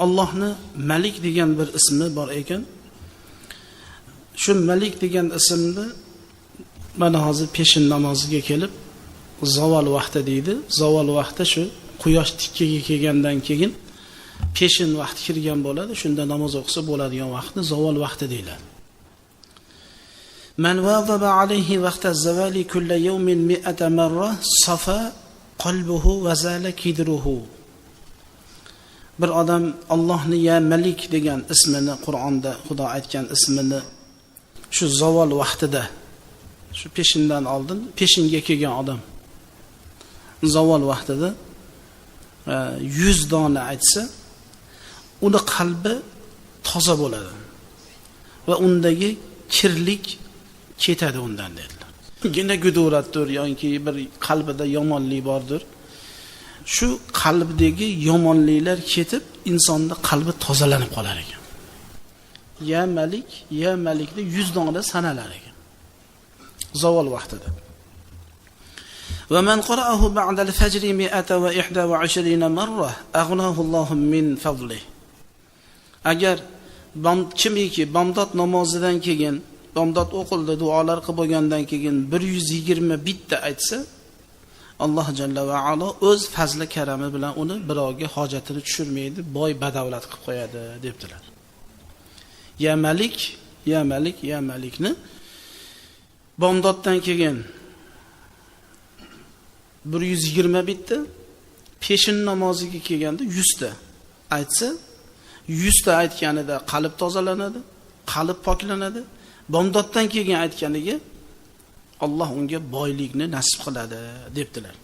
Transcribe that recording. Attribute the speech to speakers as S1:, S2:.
S1: Allohni Malik degan bir ismi bor ekan. Shu Malik degan ismni mana hozir peshin namoziga kelib zavol vaqti deydi. Zavol vaqti shu quyosh tikkaga kelgandan keyin peshin vaqti kirgan bo'ladi. Shunda namoz o'qisa bo'ladigan vaqtni zavol vaqti deyiladi. Man wazaba alayhi vaqta zavali kulla yawmin mi'ata marra safa qalbuhu va zala kidruhu. Bir odam Allohni ya Malik degan ismini, Qur'onda Xudo aytgan ismini shu zavol vaqtida, shu peshindan oldin peshinga kelgan odam zavol vaqtida 100 dona aytsa, uni qalbi toza bo'ladi va undagi kirlik ketadi undan dedilar. Gina guduratdir yoki bir qalbida yomonlik bordir. Shu qalbdagi yomonliklar ketib, insonning qalbi tozalanib qolar ekan. Ya Malik, ya Malikni 100 dona sanalar ekan. Zavol vaqtida. Va man qara'ahu ba'da al-fajr 121 marra aghnahu Allohu min fadlihi. Agar kimiki bomdod namozidan keyin, bomdod o'qildi, duolar qilib bo'lgandan keyin 121 ta aytsa, Alloh jalla va alo o'z fazli karami bilan uni birovga hojatini tushirmaydi, boy badavlat qilib qo'yadi debdilar. Ya Malik, ya Malik, ya Malikni bomdoddan keyin 121 ta, peshin namoziga kelganda 100 ta aytsa, 100 ta aytganida qalb tozalanadi, qalb poklanadi. Bomdoddan keyin aytganiga Alloh unga boylikni nasib qiladi debdilar.